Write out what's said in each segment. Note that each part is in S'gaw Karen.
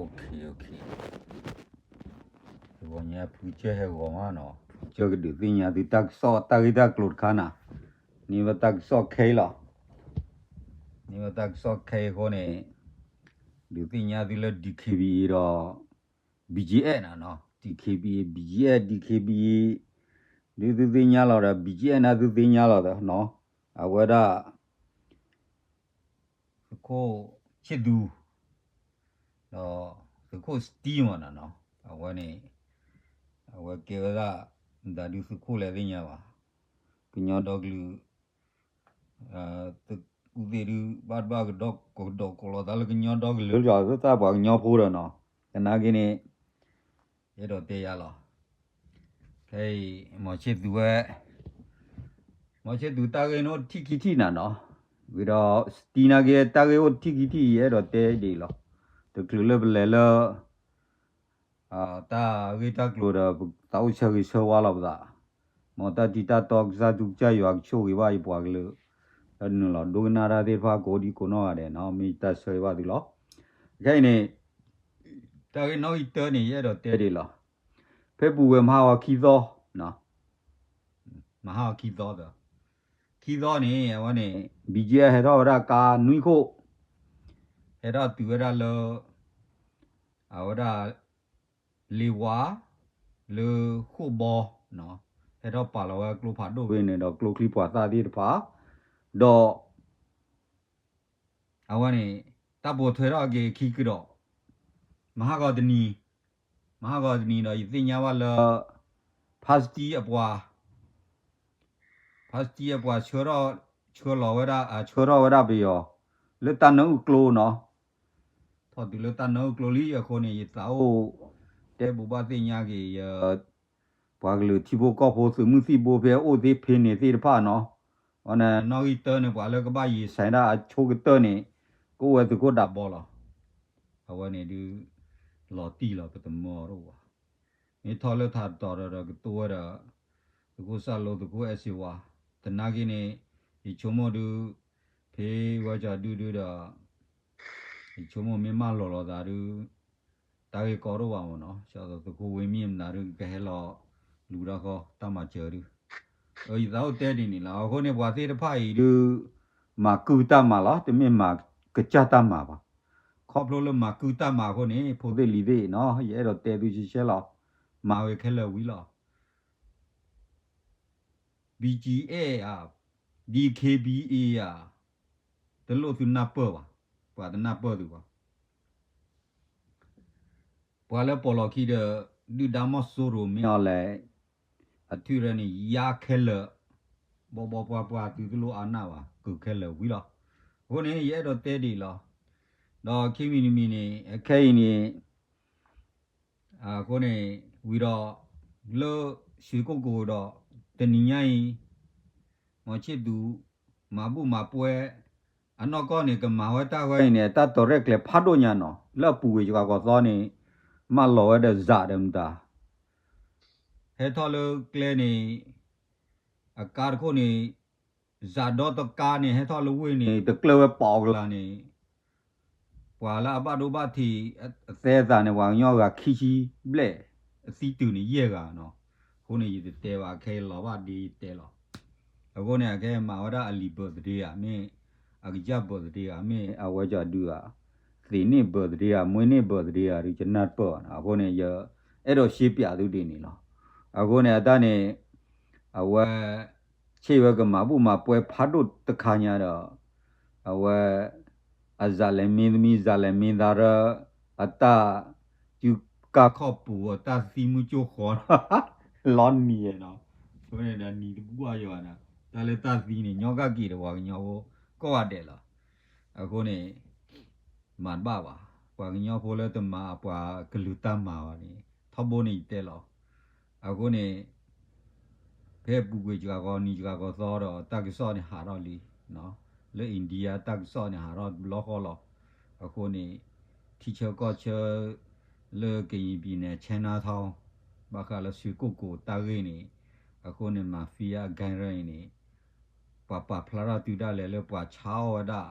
တဂီၤညါဖုကစၢၢ်ဟဲဂီၤမးနီၤ, ဖုကစၢၢ်ကဒုးသ့ၣ်ညါသုတၢ်ကစီၣ်တၢ်ဂ့ၢ်တၢ်ကျိၤတခါနၤ, န့ၢ်ဝဲတၢ်ကစီၣ်ခဲအံၤလီၤ. န့ၢ်ဝဲတၢ်ကစီၣ်ခဲအံၤအဃိန့ၣ်, ဒုးသ့ၣ်ညါသုလၢ DKBA ဒီး BGF နၤနီၤ, DKBA, BGF, DKBA, ဒုးသုသ့ၣ်ညါလီၤဒီး BGF နၤသုသ့ၣ်ညါလီၤဒီးနီၤ, အဝဲဒၣ် သုးခိၣ်ဆံၣ်သူ ဒီးသုးခိၣ်စတံမ့ၢ်နီၤနီၤ, အဝဲန့ၣ် အဝဲကဲဝဲဒၣ် မတၤဒုးသုးခိၣ်လဲၣ်သ့ၣ်ညါဘၣ်, ကညီဒီကလုာ် သုးခိၣ်သ့ၣ်ဒုး ဘၣ်တဘၣ်ကဒီးကဒီးကိးလီၤသးလၢကညီဒီကလုာ်လီၤ, သးပှၤကညီဖိဒီးနီၤ, သနာ်က့န့ၣ် ယအဲၣ်ဒိးတဲယၤလီၤ. ခဲအံၤ မီၤဆံၣ်သူဝဲ မီၤဆံၣ်သူတၢ်ဂ့ၢ်န့ၣ်အိၣ်ထံၣ်ခံထံၣ်နၤနီၤ, ဝံၤဒီးစတံနာ်က့တၢ်ဂ့ၢ်အိၣ်ထံၣ်ခံထံၣ် ယအဲၣ်ဒိးတဲဒ်အံၤလီၤ. တချုးလၢပလဲၤလၢ တၢ်ဂ့ၢ်တၢ်ကျိၤဒီး ပသးအိၣ်ဆၢဂ့ၤဆၢဝါလီၤပသး, မ်တၢ်တံတၢ်တီကစၢ်သူကစၢ်ယွၤကဆိၣ်ဂ့ၤဘၣ်ယပှၤကလုာ်, ဒီးနုာ်လီၤဒိကနၣ်တၢ်သ့ၣ်တဖၣ်ကိးဒံကိးနီၢ်ဂၤဒဲးနီၤ, မ့ၢ်တၢ်ဆၢဂ့ၤဘၣ်သုလီၤ. ခဲအံၤန့ၣ် တၢ်ဂ့ၢ်နီၣ်ဂံၢ်တၢန့ၣ် ယအဲၣ်ဒိးတဲဒ်အံၤလီၤ. ဖဲပူၤကွံာ်မဟါဂီၤခံသီ မဟါဂီၤခံသီဒီး ခံသီန့ၣ် အဝဲန့ၣ် BGF ဟဲထီၣ်ဝဲဒၣ်ကါနွံခိၣ်, ဟဲထီၣ်တုၤဝဲဒၣ်လၢ အဝဲဒၣ် လ့ဝါ လၢဃိာ်ဘီ, ဟဲထီၣ်ပာ်လီၤဝဲကျိဖးဒိၣ်ဖဲန့ၣ်ဒီး ကျိချံမျိာ်သၣ်သ့ၣ်တဖၣ်, ဒီး အဝဲန့ၣ် တၢ်ပိာ်ထွဲထီၣ်က့ၤခံကဒီး, မဟါဂီၤတနံၤ, မဟါဂီၤတနံၤဒီး ယသ့ၣ်ညါဘၣ်လၢ ဖါစတံအပှၤ ဖါစတံအပှၤဆှၢထီၣ်, ဆှၢလီၤဝဲဒၣ်, ဆှၢထီၣ်ဝဲဒၣ်ပယီၤ လၢတၢ်နၢအုၣ်ကျိနီၤ, ထီၣ်တုၤလၢတၢ်နၢအုၣ်ကျိလံအဃိန့ၣ် ယသးအိၣ်တဲဘိးဘၣ်သ့ၣ်ညါက့ၤ ယ ပှၤကလုာ်ထံဖိကီၢ်ဖိသုးမုၢ်သံၣ်ဘိဖဲအိၣ်သ့ဖဲန့ၣ်သ့ၣ်တဖၣ်နီၤ, အဝဲန့ၣ် နီၣ်ဂံၢ်တၢန့ၣ် ပှၤလၢကဘၣ်ယံၤဆဲးဒၣ်အဆိကတၢၢ်န့ၣ် ကအိၣ်ဝဲသုးခိၣ်ဒးဘီလီၤ. အဝဲန့ၣ်ဒုး လီၤတံၢ်လီၤပတမၢအီၤတအိၣ်ဘၣ်. မ့ၢ်ထီၣ်လၢထးတတီၤဒီးကတိၤဝဲဒီး သုးခိၣ်စၢ်လိ သုးခိၣ်အဲၣ်စ့ဝါ, သနာ်က့န့ၣ် ယဆိကမိၣ်ဒုး ဖဲဝဲကဒုဒုဒီး ယဆိကမိၣ်မ့ၢ်မၢလီၤလိာ်သးဒုး တၢ်ဂ့ၢ်ကီတအိၣ်ဘၣ်မ့ၢ်နီၤ, ကၠီသုးခိၣ်ဝ့ၢ်မ့ၢ်မနုၤဒုး ကဟဲလီၤလူၤတၢ်ဃီတၢ်မၤစၢၤဒုး, ယသးအိၣ်တဲဒ်န့ၣ်လီၤ. အဃိန့ၣ် ပှၤသ့ၣ်တဖၣ်အံၤဒုး မၤကုၢ်တၢ်မၤလီၤ, တမ့ၢ်မၤကစၢ်တၢ်မၤဘၣ်. ခီဖျိလၢမၤကုၢ်တၢ်မၤအဃိန့ၣ် ဖိသ့ၣ်လံၤသ့ၣ်နီၤ ယအဲၣ်ဒိးတဲသုရှဲရှဲလီၤ, မၤဝဲခဲလၢာ်ဝံၤလီၤ. BGF ဧါ, DKBA ဧါ, တလိၣ်သုနၢ်ပၢၢ်ဘၣ်, ပှၤတနၢ်ပၢၢ်သုဘၣ်. ပှၤလၢပိာ်လီၤခံဒီး ဒုၣ်ဒါမီၢ်စိရိၤမ့ၢ်အီၤလဲၣ်, အထံၣ်ရၢန့ၣ် ယါခဲလၢာ်, ဘီဘီပှၢ်ပှၢ်သုတလိၣ်အါနၢ်ဘၣ်, ကုာ်ခဲလၢာ်ဝံၤလီၤ. အဃိန့ၣ် ယအဲၣ်ဒိးတဲဒ်အံၤလီၤ. ဒီးခံမံၤတမံၤန့ၣ် အခဲအံၤန့ၣ် အဃိန့ၣ် ဝံၤဒီး လၢရွှေကုက္ကိုဒီး တနံၤညါအံၤ မီၤဆံၣ်သူး မၤဘူၣ်မၤပွဲ အနီၢ်ကီၢ်န့ၣ် ကမၤဝဲတၢ်ဝဲအံၤန့ၣ် တၢ်တီၤရဲၣ်ကျဲၤဖးဒိၣ်ညါနီၤ လၢအပူၤကွံာ်စှၤကီးသီန့ၣ် မၢလီၤဝဲဒီးစးဒီးမတၤ ဟဲထီၣ်လၢကျဲန့ၣ် အကါတခိၣ်န့ၣ် စးဒီတကါန့ၣ် ဟဲထီၣ်လၢဝ့ၢ်န့ၣ် တကျၢၢ်ဝဲပီးကလာ်န့ၣ် ပှၤလၢအဘၣ်ဒိဘၣ်ထံးအသဲအသးန့ၣ် ပှၤကညီဂၤခံဆံဘျဲၣ် အသံတုၤန့ၣ်ယဲၢ်ဂၤနီၤ. အဃိန့ၣ် ယတတဲဘၣ် ခဲအံၤလီၤဘၣ်ဒ့ယတဲလီၤ. အဃိန့ၣ် အခဲအံၤမၤဝဲဒၣ်အလံၤ birthday ဧါ မ့ၢ်အကစၢ် birthday ဧါ မ့ၢ်အဝဲကၠီဒုဧါ သ့ၣ်န့ၢ် birthday ဧါ မွေးနေ့ birthday ဧါ ဒုးကနၢ်ပၢၢ်ဘၣ်နီၤ. အဃိန့ၣ် ယအဲၣ်ဒိးရှဲပၠးသုဒ်န့ၣ်လီၤ. အဃိန့ၣ် အတၢ်န့ၣ် အဝဲ ဆ့ၣ်ဝဲကမၤဘူၣ်မၤပွဲဖးဒိၣ်တခါညါဒီး အဝဲ အစးလဲၤမ့ၢ်သမံ စးလဲၤမ့ၢ်သးရၢ အတၢ်စုကါခီၣ်ပူၤ အတၢ်သံမုၢ်ကၠိဃီ လီၤနံၤနီၤ. အဃိန့ၣ်ဒီးနံၤတဘူၣ်ဘၣ်ယွၤန့ၣ် တၢ်လၢတၢ်သံန့ၣ် ညီကၣ်က့ၤဒီးပှၤကညီဖိကိးဂၤဒဲးလီၤ. အဃိန့ၣ် မၤတဘၣ်ဘၣ်. ပှၤကညီဖိလၢတမၤပှၤကလုာ်တၢ်မၤဘၣ်န့ၣ် ထီဘိန့ၣ်ယတဲလီၤ. အဃိန့ၣ် ဖဲပူၤကွံာ်စှၤကီးနံၤစှၤကီးသီဒီး တၢ်ကစီၣ်န့ၣ်ဟးထီၣ်လံ, လၢ India တၢ်ကစီၣ်န့ၣ်ဟးထီၣ်တဘျီဃီလီၤ. အဃိန့ၣ် ထံဆၢကီၢ်ဆၢ လၢကရင်ပြည်နယ် Chinatown ဘၣ်ဃးလၢရွှေကုက္ကိုတၢ်ဂ့ၢ်န့ၣ် အဃိန့ၣ် mafia gang အံၤန့ၣ် ပှၤပာ်ဖျါထီၣ်တုၤဒၣ်လဲာ်လၢပှၤဆါအီၣ်ဝဲဒၣ်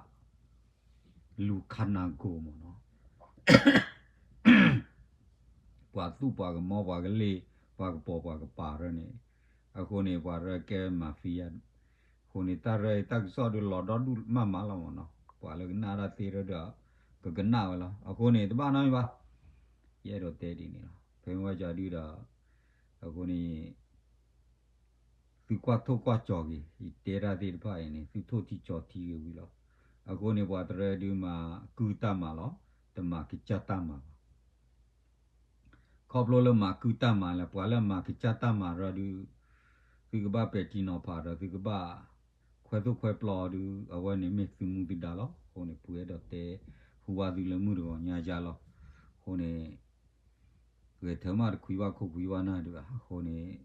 လူၤခးနၢ်ကိၣ်မ့ၢ်နီၤ. ပှၤသူၣ်ပှၤကမီပှၤကလ့ၢ် ပှၤကပိာ်ပှၤကပၤရၢန့ၣ်, အဃိန့ၣ် ပှၤရၢကဲ mafia အဃိန့ၣ် တၢ်ရၢအံၤတၢ်ကစီၣ်ဒုးလီၤဒီဒူၣ်မးမးလီၤမ့ၢ်နီၤ, ပှၤလၢကနၣ်တၢ်သ့ရၢဒီး ကကနၣ်ဝဲလီၤ. အဃိန့ၣ် တဘၣ်နီတမံၤဘၣ်, ယအဲၣ်ဒိးတဲဒ်န့ၣ်လီၤ. ဖဲမ့ၢ်ဝဲကၠီဒုဒီး အဃိန့ၣ် သုကွၢ်ထိၣ်ကွၢ်ကၠီၤဂ့ၤ, ယတဲတၢ်သ့ၣ်တဖၣ်အံၤန့ၣ် သုထိၣ်ထံကၠီၤထံဂ့ၤဝံၤလီၤ. အဃိန့ၣ် ပှၤတရၢဒုးမၤကုၢ်တၢ်မၤလီၤ, တမၤကစၢ်တၢ်မၤဘၣ်. ခီဖျိလၢမၤကုၢ်တၢ်မၤလဲၣ်, ပှၤလၢမၤကစၢ်တၢ်မၤရၢဒုး သုကဘၣ်ပဲာ်ထံနီၤဖးဒီး သုကဘၣ်ခွဲသိၣ်ခွဲပျီဒုး အဝဲန့ၣ်မ့ၢ်သုမူသုဒါလီၤ. အဃိန့ၣ် ပှၤအဲၣ်ဒိးတဲဟူဝါသုလၢမုၢ်တဂီၤညါယါလီၤ. အဃိန့ၣ် ဂဲၤထၢမးတခွံဘၣ်ခိၣ်ခွံဘၣ်နၢ်ဒုးဘၣ်. အဃိန့ၣ်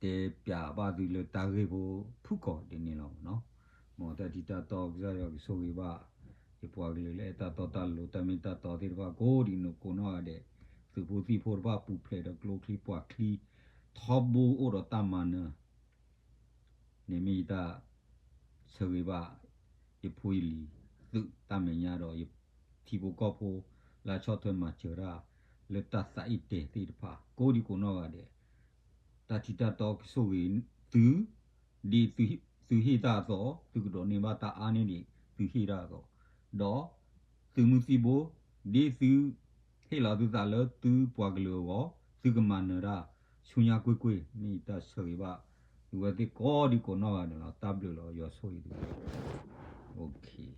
တဲပၠးဘၣ်သုလၢတၢ်ဂ့ၢ်ဖိဖုၣ်ကိာ်ဒ်န့ၣ်လီၤမ့ၢ်နီၤ. မ်တၢ်ထံတၢ်တီကစၢ်ယွၤကဆိၣ်ဂ့ၤဘၣ် ယပှၤကလုာ်လၢအဲၣ်တၢ်တီတၢ်လိၤ တၢ်မ့ၢ်တၢ်တီသ့ၣ်တဖၣ် ကိးဒံးနီၢ်ကိးနီၢ်ဂၤဒဲး, သုးဖိသံၣ်ဖိတဖၣ်ပူၤဖျဲးဒီးကျိချံပှၤချံ ထီဘိအိၣ်ဒီးတၢ်မၤနၢၤ န့ၣ်မ့ၢ်ယတၢ်ဆၢဂ့ၤဘၣ် ယဖိယလံၤ သုးတၢ်မဲာ်ညါဒီး ယထံဖိကီၢ်ဖိ လၢအဆီၣ်ထွဲမၤစၢၤတၢ် လၢတၢ်သးအ့ၣ်တဲာ်သ့ၣ်တဖၣ် ကိးဒံးကိးနီၢ်ဂၤဒဲး, တၢ်ထံတၢ်တီကဆိၣ်ဂ့ၤသု ဒ်သုဟ့ၣ်တၢ်အသိး သုကဒိးန့ၢ်ဘၣ်တၢ်အါန့ၢ်ဒံးသုဟ့ၣ်တၢ်အသိး, ဒီးသုးမုၢ်သံၣ်ဘိ ဒ်သုဟ့ၣ်လီၤသုသးလၢသုပှၤကလုာ်အဂီၢ် သုကမၤနၢၤတၢ် ဆူညါကွ့ၢ်ကွ့ၢ် မ့ၢ်ယတၢ်ဆၢဂ့ၤဘၣ် သုဝဲသ့ၣ်ကိးဒံးကိးနီၢ်ဂၤဒဲးလီၤ. တၢ်ဘျုးလီၤ ယွၤဆိၣ်ဂ့ၤသု okay.